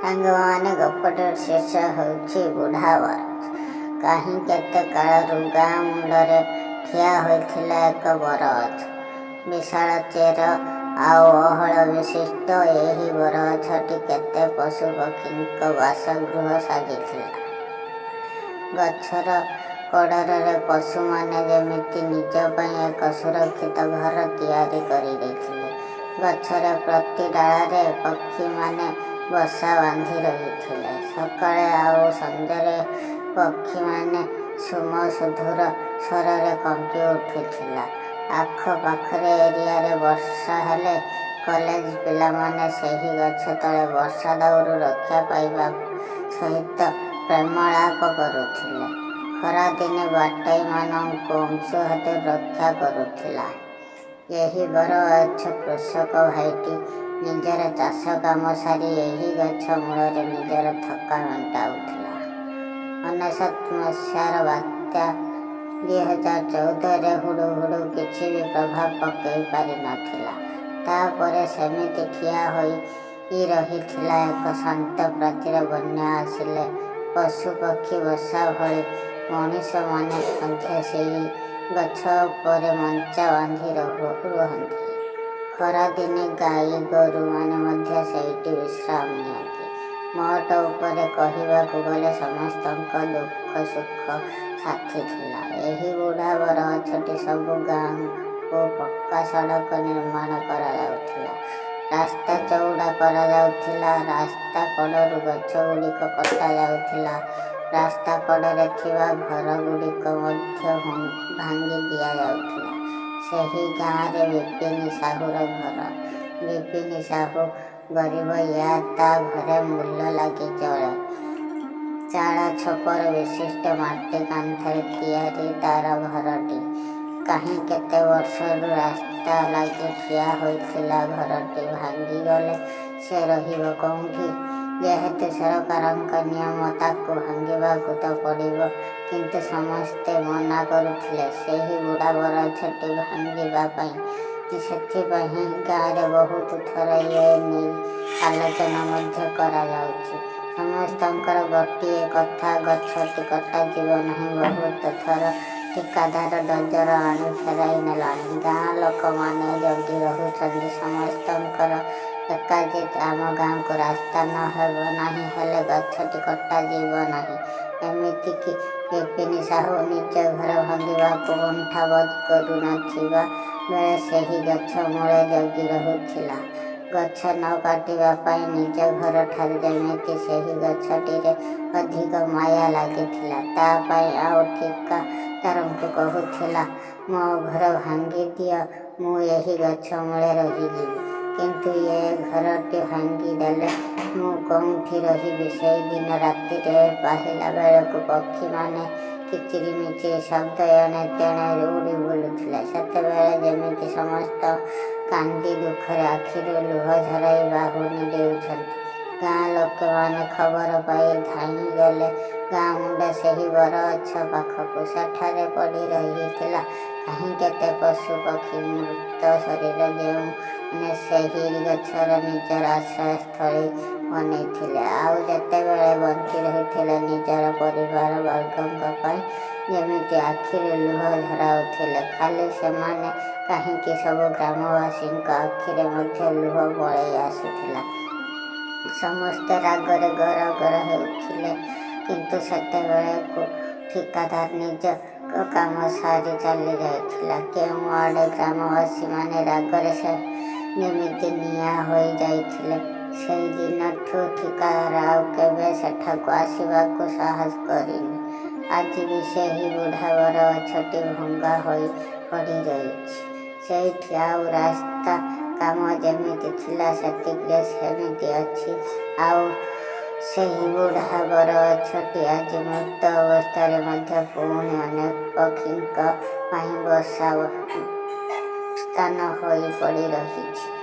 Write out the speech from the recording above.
ସାଙ୍ଗମାନେ, ଗପଟିର ଶେଷ ହେଉଛି ବୁଢ଼ା ବରଗଛ। କାହିଁ କେତେ କାଳରୁ ଗାଁ ମୁଣ୍ଡରେ ଠିଆ ହୋଇଥିଲା ଏକ ବରଗଛ। ବିଶାଳ ଚେର ଆଉ ଅହଳ ବିଶିଷ୍ଟ ଏହି ବରଗଛଟି କେତେ ପଶୁପକ୍ଷୀଙ୍କ ବାସଗୃହ ସାଜିଥିଲା। ଗଛର କଡ଼ରରେ ପଶୁମାନେ ଯେମିତି ନିଜ ପାଇଁ ଏକ ସୁରକ୍ଷିତ ଘର ତିଆରି କରିଦେଇଥିଲେ। ଗଛର ପ୍ରତି ଡାଳରେ ପକ୍ଷୀମାନେ ବସା ବାନ୍ଧି ରହିଥିଲେ। ସକାଳେ ଆଉ ସଞ୍ଜରେ ପକ୍ଷୀମାନେ ସୁମଧୁର ସ୍ୱରରେ କମ୍ପି ଉଠୁଥିଲା। ଆଖପାଖରେ ଏରିଆରେ ବର୍ଷା ହେଲେ କଲେଜ ପିଲାମାନେ ସେହି ଗଛ ତଳେ ବର୍ଷା ଦାଉରୁ ରକ୍ଷା ପାଇବା ସହିତ ପ୍ରେମାଳାପ କରୁଥିଲେ। ଖରାଦିନେ ବାଟୋଇମାନଙ୍କୁ ଅଂଶୁଘାତରୁ ରକ୍ଷା କରୁଥିଲା ଏହି ବରଗଛ। କୃଷକ ଭାଇଟି ନିଜର ଚାଷ କାମ ସାରି ଏହି ଗଛ ମୂଳରେ ନିଜର ଥକା ମେଣ୍ଟାଉଥିଲା। 99 ମସିହାର ବାତ୍ୟା 2014ରେ ହୁଡ଼ୁହୁଡ଼ୁ କିଛି ବି ପ୍ରଭାବ ପକାଇ ପାରିନଥିଲା। ତାପରେ ସେମିତି ଠିଆ ହୋଇ ରହିଥିଲା ଏକ ଶାନ୍ତ ପ୍ରାଚୀର। ବନ୍ୟା ଆସିଲେ ପଶୁପକ୍ଷୀ ବସା ଭଳି ମଣିଷମାନେ ମଧ୍ୟ ସେହି ଗଛ ଉପରେ ମଞ୍ଚା ବାନ୍ଧି ରୁହନ୍ତି। ଖରାଦିନେ ଗାଈ ଗୋରୁମାନେ ମଧ୍ୟ ସେଇଠି ବିଶ୍ରାମ ନିଅନ୍ତି। ମୋଟ ଉପରେ କହିବାକୁ ଗଲେ ସମସ୍ତଙ୍କ ଦୁଃଖ ସୁଖ ସାଥୀ ଥିଲା ଏହି ବୁଢ଼ା ବରଗଛଟି। ସବୁ ଗାଁକୁ ପକ୍କା ସଡ଼କ ନିର୍ମାଣ କରାଯାଉଥିଲା, ରାସ୍ତା ଚଉଡ଼ା କରାଯାଉଥିଲା, ରାସ୍ତା କଡ଼ରୁ ଗଛଗୁଡ଼ିକ କଟାଯାଉଥିଲା, ରାସ୍ତା କଡ଼ରେ ଥିବା ଘରଗୁଡ଼ିକ ମଧ୍ୟ ଭାଙ୍ଗି ଦିଆଯାଉଥିଲା। ସେହି ଗାଁରେ ବିପିନ ସାହୁର ଘର। ବିପିନ ସାହୁ ଗରିବ। ୟା ତା ଘରେ ମୂଲ ଲାଗି ଚଳେ। ଚାଳ ଛପର ବିଶିଷ୍ଟ ମାଟି କାନ୍ଥରେ ତିଆରି ତାର ଘରଟି। କାହିଁ କେତେ ବର୍ଷରୁ ରାସ୍ତା ଲାଗି ଠିଆ ହୋଇଥିଲା ଘରଟି ଭାଙ୍ଗିଗଲେ ସେ ରହିବ କୋଉଠି? ଯେହେତୁ ସରକାରଙ୍କ ନିୟମ, ତାକୁ ଭାଙ୍ଗିବାକୁ ତ ପଡ଼ିବ। କିନ୍ତୁ ସମସ୍ତେ ମନା କରୁଥିଲେ ସେହି ବୁଢ଼ା ବରଗଛଟି ଭାଙ୍ଗିବା ପାଇଁ। ସେଥିପାଇଁ ଗାଁରେ ବହୁତ ଥର ଏ ନେଇ ଆଲୋଚନା ମଧ୍ୟ କରାଯାଉଛି। ସମସ୍ତଙ୍କର ଗୋଟିଏ କଥା, ଗଛଟି କଟାଯିବ ନାହିଁ। ବହୁତ ଥର ଠିକାଦାର ଡୋଜର ଆଣି ଫେରାଇ ନେଲାଣି। ଗାଁ ଲୋକମାନେ ଜଗି ରହୁଛନ୍ତି। ସମସ୍ତଙ୍କର ଏକା ଜିଦ୍, ଆମ ଗାଁକୁ ରାସ୍ତା ନ ହେବ ନାହିଁ, ହେଲେ ଗଛଟି କଟାଯିବ ନାହିଁ। ଏମିତିକି ବିପିନ ସାହୁ ନିଜ ଘର ଭାଙ୍ଗିବାକୁ କୁଣ୍ଠାବୋଧ କରୁନଥିବା ବେଳେ ସେହି ଗଛ ମୂଳେ ଜଗି ରହୁଥିଲା। ଗଛ ନ କାଟିବା ପାଇଁ ନିଜ ଘରଠାରୁ ଯେମିତି ସେହି ଗଛଟିରେ ଅଧିକ ମାୟା ଲାଗିଥିଲା ତା ପାଇଁ। ଆଉ ଠିକାଦାରଙ୍କୁ କହୁଥିଲା, "ମୋ ଘର ଭାଙ୍ଗିଦିଅ, ମୁଁ ଏହି ଗଛ ମୂଳେ ରହିଯିବି। କିନ୍ତୁ ଏ ଘରଟି ଭାଙ୍ଗିଦେଲେ ମୁଁ କୋଉଠି ରହିବି?" ସେଇଦିନ ରାତିରେ ପାହିଲା ବେଳକୁ ପକ୍ଷୀମାନେ କିଚିରିମିଚିରି ଶବ୍ଦ ଏଣେ ତେଣେ ଉଡ଼ି ବୁଲୁଥିଲେ। ସେତେବେଳେ ଯେମିତି ସମସ୍ତେ କାନ୍ଦି ଦୁଃଖରେ ଆଖିରୁ ଲୁହ ଝରାଇ ବାହୁନି ଦେଉଛନ୍ତି। ଗାଁ ଲୋକମାନେ ଖବର ପାଇ ଧାଇଁଗଲେ ଗାଁ ମୁଣ୍ଡ ସେହି ବରଗଛ ପାଖକୁ। ସେଠାରେ ପଡ଼ି ରହିଥିଲା କାହିଁ କେତେ ପଶୁପକ୍ଷୀ ମୃତ ଶରୀର, ଯେଉଁମାନେ ସେହି ଗଛରେ ନିଜର ଆଶ୍ରୟସ୍ଥଳୀ ବନେଇଥିଲେ। ଆଉ ଯେତେବେଳେ ବଞ୍ଚି ରହିଥିଲେ, ନିଜର ପରିବାର ବର୍ଗଙ୍କ ପାଇଁ ଯେମିତି ଆଖିରୁ ଲୁହ ଝରାଉଥିଲେ। ଖାଲି ସେମାନେ କାହିଁକି, ସବୁ ଗ୍ରାମବାସୀଙ୍କ ଆଖିରେ ମଧ୍ୟ ଲୁହ ପଳେଇ ଆସୁଥିଲା। ସମସ୍ତେ ରାଗରେ ଗର ଗର ହେଉଥିଲେ। କିନ୍ତୁ ସେତେବେଳକୁ ଠିକାଦାର ନିଜ କାମ ସାରି ଚାଲି ଯାଇଥିଲା କେଉଁଆଡ଼େ। ଗ୍ରାମବାସୀମାନେ ରାଗରେ ଯେମିତି ନିଆଁ ହୋଇ ଯାଇଥିଲେ। ସେଇଦିନଠୁ ଠିକାଦାର ଆଉ କେବେ ସେଠାକୁ ଆସିବାକୁ ସାହସ କରିନି। ଆଜି ବି ସେହି ବୁଢ଼ା ବରଗଛଟି ଭଙ୍ଗା ହୋଇ ପଡ଼ି ରହିଛି ସେଇଠି। ଆଉ ରାସ୍ତା କାମ ଯେମିତି ଥିଲା ସେତିକିରେ ସେମିତି ଅଛି। ଆଉ ସେହି ବୁଢ଼ା ବରଗଛଟି ଆଜି ମୃତ ଅବସ୍ଥାରେ ମଧ୍ୟ ପୁଣି ଅନେକ ପକ୍ଷୀଙ୍କ ପାଇଁ ବସା ସ୍ଥାନ ହୋଇ ପଡ଼ି ରହିଛି।